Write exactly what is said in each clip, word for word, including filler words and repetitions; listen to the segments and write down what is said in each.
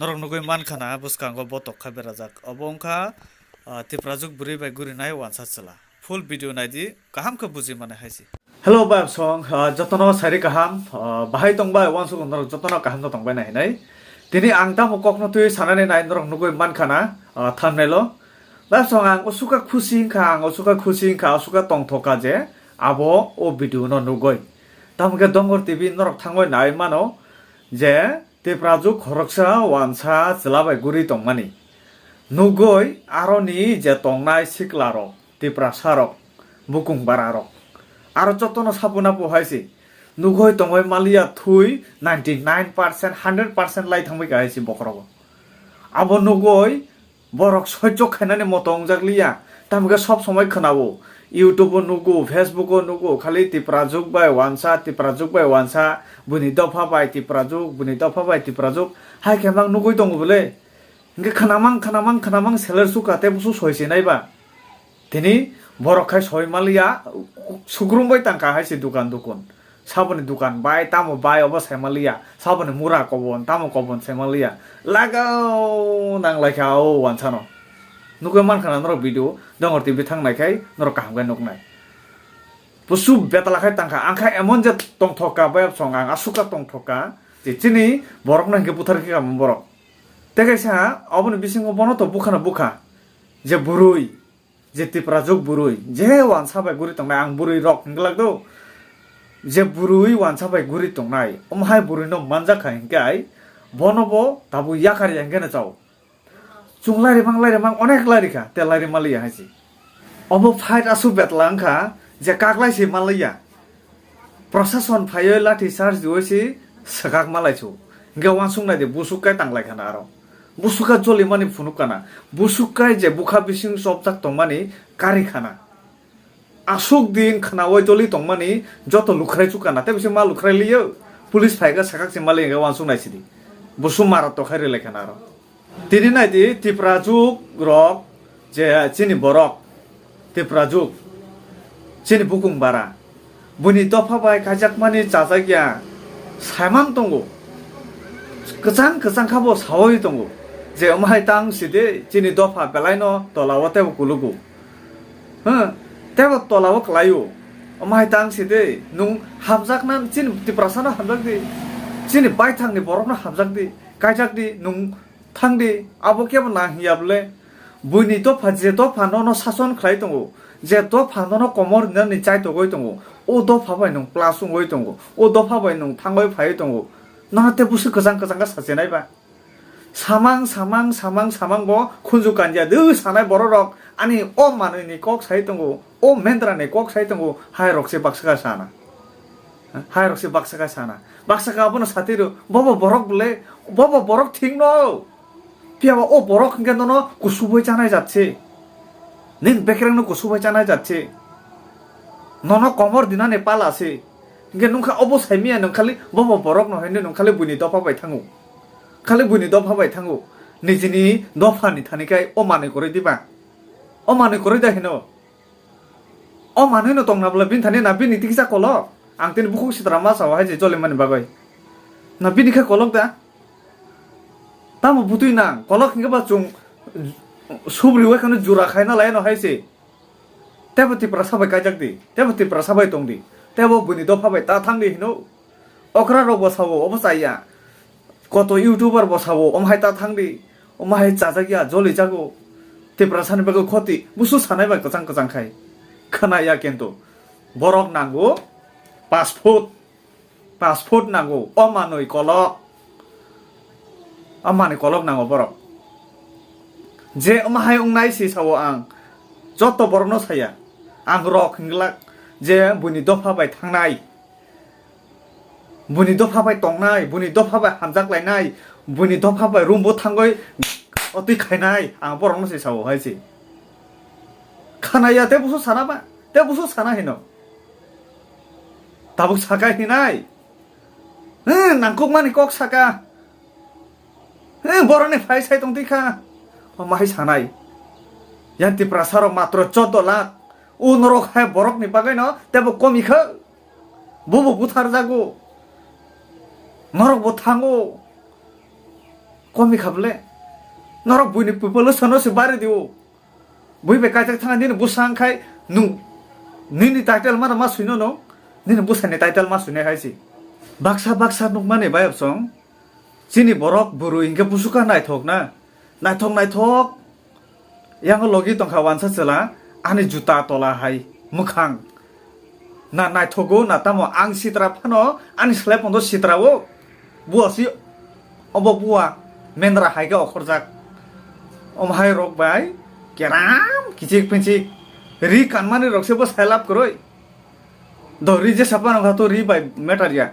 Norok nugwi mankha na bwskango botok kha berajak. Obo wngkha, ah, Tiprajwk bwrwi bai gurinai wansa chwla. Full video naidi, kaham khe buji mane hai se. Hello, bayap song, ah, jotono sari kaham, ah, bahai tong bai, wansuk norok jotono kaham no tong bai nai hinai. Tini ang tamo kokno twi sanani nai norok nugwi mankha na, ah, thumbnail o. Bayap song ang usuka khusi wngkha, ang usuka khusi wngkha, usuka tongthoka je abo o video no nugwi. Tamo khe Dongor T V norok thangwi nai mano je Tiprajwk khoroksa wansa chwla bai guri tongmani. Nugwi aroni je tongnai siklarok, Tiprasarok, bukung bararok. Aro jotono sapu napu hai se. Nugwi tongwi maliya thwi ninety nine percent, hundred percent lai thangbai kha hai se bokhorogo. Abo nugwi borok sojjo khainani moto wngjak liya. Tamo khe sob somoi khwnao. YouTube o nugo, Facebook o nugo, khali Tiprajwk bai wansa, Tiprajwk bai wansa, buni dopha bai Tiprajwk, buni dopha bai Tiprajwk. Hai khe mang nugwi tongo bole. Hingke khwnamang, khwnamang, khwnamang seler sukha tei busu soi se nai ba. Tini borok khai soi maliya, sugrum bai tangkha hai se dukan dukun. Saboni dukan bai, tamo bai, obo sai maliya. Saboni mura kobon, tamo kobon sai maliya. Lagao nang lai kha o wansa no. Nugwi mankha na norok video, Dongor T V thang nai khai norok kaham khe nuk nai. Busu betala khai tangkha, ang kha emon je tongthok ka, bayap song ang asuk ka tongthok ka. Je chini borok no hingke buthar khe ka borok. Tei kaisa oboni bisingo bono to bukha na bukha. Je bwrwi. Je Tiprajwk bwrwi, je wansa bai guri tongnai, ang bwrwi rok hinglak do, je bwrwi wansa bai guri tongnai, omo hai bwrwi no manjak kha hinkhe ai, bono bo tabuk yakar ya hinkhe no chao. Chwng lairi mang, lairi mang, onek lairi kha, te lairi maliya hai se. Obo fight aswk betla wngkha, je kaklai se maliya. Prosason phaiwi lathi charge diwi se swkak malaisu. Hingke wansuk nai di, busuk kai tanglai khana aro. Busuk kai joli mani phunuk kana. Busuk kai je bukha bising chopjak tongmani kari khana. Asuk din khnawi joli tongmani joto lukhrai chukana. Tei bisi ma lukhrai liyo. Police phaika sakak se mali hingke wansuk nai sidi. Busuk mara tokhai rilai khana aro. Tini nai di, Tiprajwk rok je chini borok, Tiprajwk, chini bukung bara, buini dopha bai kaijakmani chajak ya, saimang tongo, kwchang kwchang kha bo sawi tongo, je omo hai tang si de, chini dopha belai no tola o tebo kulugo, huh, tebo tola o kwlai o, omo hai tang si de, nwng hamjakna, chini Tiprasa no hamjak di, chini baithang ni borok no hamjak di, kaijak di, nwng thang di, abo kebo nang hiya bole. Buini dopha je dopha nono sason khlai tongo, je dopha nono komor rinani chai togoi tongo, o dopha bai nwng plus wngoi tongo, o dopha bai nwng thangoi phaioi tongo. Nono tei busi kwchang kwchang khe sachi nai ba? Samang, samang, samang, samang bo khunju kanjia dw sanai borok rok ani o manwi ni kok sai tongo, o mendra ni kok sai tongo, hai rok se baksa kha sana. Hai rok se baksa kha sana. Baksa kha abono sati rw, bobo borok bole, bobo borok thik no. Phiya ba o borok hingke nono kusuboi chanai jat se. Nin bekereng no kusuboi chanai jat se. Nono komor dinani pala se. Hingke nung kha obo sai miya nung khali bobo borok no hino nung khali buini dopha bai thango. Khali buini dopha bai thango. Nijini dopha ni thani kai o manwi koroi diba. O manwi koroi da hino. O manwi no tongna bwle bini thani na bini tiksa kolok. Ang tini bukhuk sitra ma sao hai je joli mani bagwi. Na bini khe kolok da. Tamo butwi nang kolok hingke ba chung subri wai khano jura khaina lai no hai se. Tebo Tiprasa bai kaijak di. Tebo Tiprasa bai tong di. Tebo buini dopha bai ta thang di hino. Okra rok bo sao obo chaya. Koto YouTuber bo sao, omo hai ta thang di, omo hai chajak ya, joli jago. Tiprasa ni bagwi khoti, busu sanai bai kwchang kwchang khai. Khana ya kintu. Borok nango passport, passport nango, o manwi kolok. O manwi kolok nango borok. Je omo hai wngnai si sao ang. Joto borok no saya. Ang rok hinglak je buini dopha bai thangnai. Buini dopha bai tongnai, buini dopha bai hamjak lainai, buini dopha bai room bo thangwi otwi khainai, ang borokno se sao hai se. Khanaya tei busu sana ba, tei busu sana hino. Tabuk saka hinai. He, nangkukmani kok saka. He, boroni phai sai tongtwi kha. Omo hai sanai. Yang Tiprasa rok matro chordo lakh. O norok hai borokni bagwino teibo komi kha. Bobo butharjago. Norokbo thango. Komi kha bole. Norok buini population no se bari dio. Bui bai kaijak thang nini bwsa wngkhai nwng nini title mano ma swino no. Nini bwsani title ma swinai hai se. Baksa baksa nukmani bayapsong. Chini borok bwrwi hinkhe busuka naithok na. Naithok naithok. Yang logi tongkha wansa chwla ani juta tola hai mwkhang. Na naithogo na tamo ang sitra phano ani slai pondo sitra o. Bua si obo bua mendra hai khe okhorjak. Om hai rok bai keram kichik pinchik ri kanmani rok se bo sai lab kwrwi. Do ri jesa phano kha to ri bai matter ya.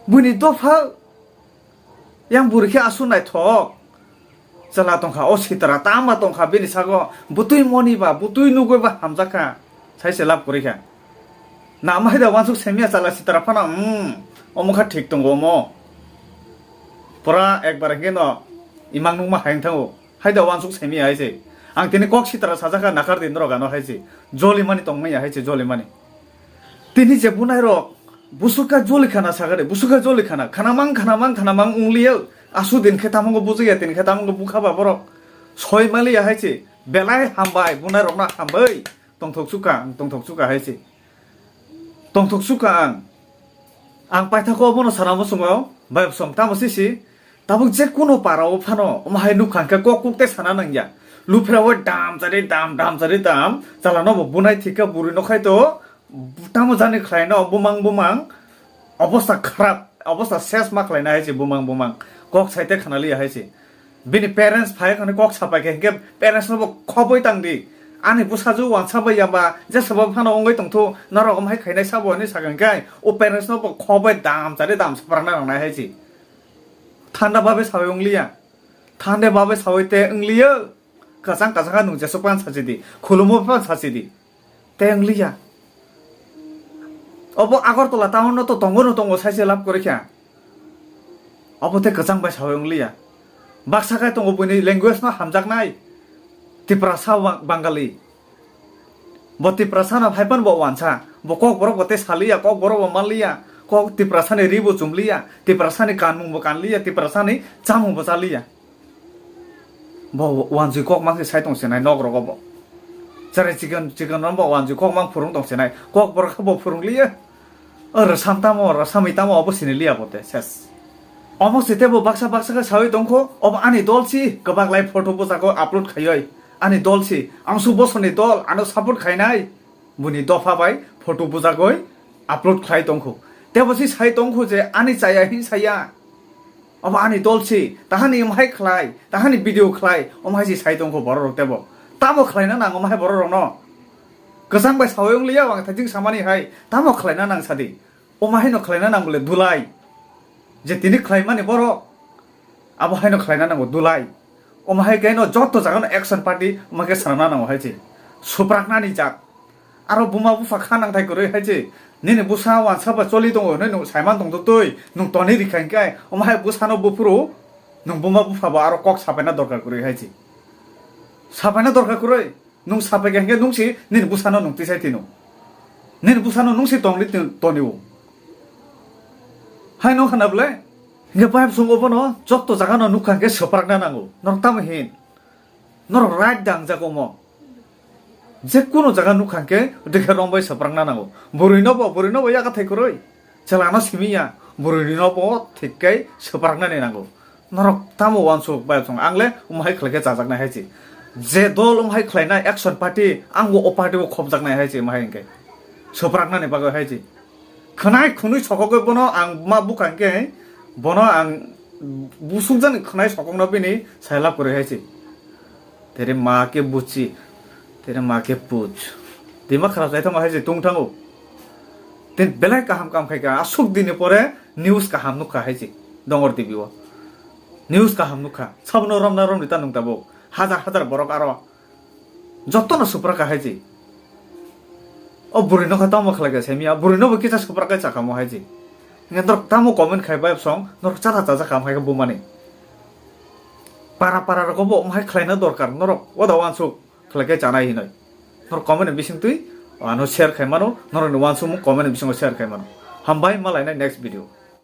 Buini dopha Yang bwrwi khe aswk naithok. Chwla tongkha, o sitra tama tongkha bini sago. Bwtwi moni ba, bwtwi nugwi ba hamjakha. Sai se lab kwrwi kha. Na ma haida wansuk semiya chwla sitra phano, hmm, omo kha thik tongo omo. Pura ekbar hwnkhe no imang nukma hai wngthango. Haida wansuk semiya hai se. Ang tini kok sitra sajakha nakar di norok ano hai se. Jolimani tongmaya hai se jolimani. Tini je bunai rok busuka joli khana sagade, busuka joli khana, khana mang, khana mang, khana mang ungliya. Asu din khe tamungo bujaya, tin khe tamungo bukha ba borok. Soi maliya hai se, belai hambai, bunai rokno hambai. Tongthok suka ang, tongthok suka hai se. Tongthok suka ang. Ang paithakgo bono sana muchungo, bai bosong tamo sisi. Tabuk je kuno para o phano, omo hai nukha hwnkhe kok kuk tei sana nangya. Luphrao dam chari dam, dam chari dam, chalano bo bunai thika bwrwi no khai to, tamo jani khlai no bumang bumang, obosta kharap, obosta ses ma khlai na hai se bumang bumang, kok sai te khana liya hai se. Bini parents phai khani kok sapai khe hwnkhe parents no bo khoboi tang di. Ani bwsajwk wansa bai ya ba, jesa bo phano wngwi tongthu, norok omo hai khainai sabo hinwi sakha hwnkhe, o parents no bo khoboi dam chari dam saprang na nang nai hai se. Thanda babe sawi wngliya. Thande babe sawi te wngliya. Kachang kachang kha nwng jesuk pan sachi di. Khulumo pan sachi di. Te wngliya. Obo Agartala town no to tongo no tongo sai se lab kwrwi kha. Obo te kachang bai sawi wngliya. Baksa khai tongo buini language no hamjaknai. Tiprasa Bang-, Bangali. Bo Tiprasa no phai pan bo wansa. Bo kok borok bo tei saliya, kok borok bo manliya. Kok Tiprasa ni ri bo chumliya, Tiprasa ni kanmung bo kanliya, Tiprasa ni chamung bo chaliya. Bo wansui kok mang se sai tong sinai nok rogo bo. Cherai chikon, chikon rom bo wansui kok mang phurung tong sinai. Kok borok bo phurung liya. O rwsam tamo, rwsamwi tamo obo sini liya bo te, ses. Omo se tebo baksa baksa khe sawi tongkho, obo ani dol si, kwbak lai photo bwsako upload khaioi. Ani dol si, ang su bosoni dol, ano support khainai. Buni dopha bai photo bwsagoi upload khlai tongkho. Tebo si sai tongkho je ani chaya hin saya. Obo ani dol si, tahani omo hai khlai, tahani video khlai, omo hai si sai tongkho borok rok tebo. Tamo khlaina nang omo hai borok rokno. Kwchang bai sawi wngliya ang thajing samani hai, tamo khlaina nang sadi. Omo haino khlaina nang bole dulai. Je tini khlaimani borok, abo haino khlaina nango dulai. Omo hai khe no joto jaga no action party omo khe swnamna nango hai se. Supraknani jat. Aro buma bupha kha nang thai kwrwi hai se. Nini bwsa wansa ba choli tongo hinwi nwng saiman tong twi, nwng toni rikha hwnkhe omo hai bwsano buphuru nwng buma bupha bo aro kok sapaina dorkar kwrwi hai se. Sapaina dorkar kwrwi. Nwng sapai kha hwnkhe nwng si nini bwsano nwng tisai tino. Nini bwsano nwng si tongli tin-, tonio. Hai no khana bwle? Hwnkhe pipe song obono jokto jaga no nukha hwnkhe swprakna nango. Norok tamo hin? Norok right da ang jago omo. Je kuno jaga nukha hwnkhe dekhe rombai swprakna nango. Bwrwi no bo, bwrwi no bo yakathai kwrwi. Chwla no simi ya, bwrwi no bo thik khe swpraknani nango. Norok tamo uansuk bai song, ang le omo hai khlai khe chajaknai hai se. Je dol omo hai khlainai action party, ang bo o party o khopjaknai hai se, omo hai hwnkhe. Swpraknani bagwi hai se. Khwnai khwnwi sokogwi bono ang ma bukha hwnkhe, bono ang busukjani khwnai sokokno bini sailab kwrwi hai se. Tere ma ke buchi, tere ma ke puch. Dima khara jai thangma hai se tong thango. Tin belai kaham kam khai ka, asuk dini pore news kaham nukha hai se. Dongor T V o. News kaham nukha. Sabno romna romri ta nung tabuk. Hajar hajar borok aro. Jotono supra ka hai se. O bwrwi no kha tamo khlai ka semi, a bwrwi no bo kisa supra kai chakamo hai se. Hingke norok tamo comment khai bai song, norok chata chacha kam hai khe bumani. Para para rok bo omo hai khlaina dorkar, norok oda wansuk khlai khe chanai hinoi. Norok comment ni bising twi ano share khai mano, norok ni wansukmung comment ni bisingo share khai mano. Hambai, malainai next video.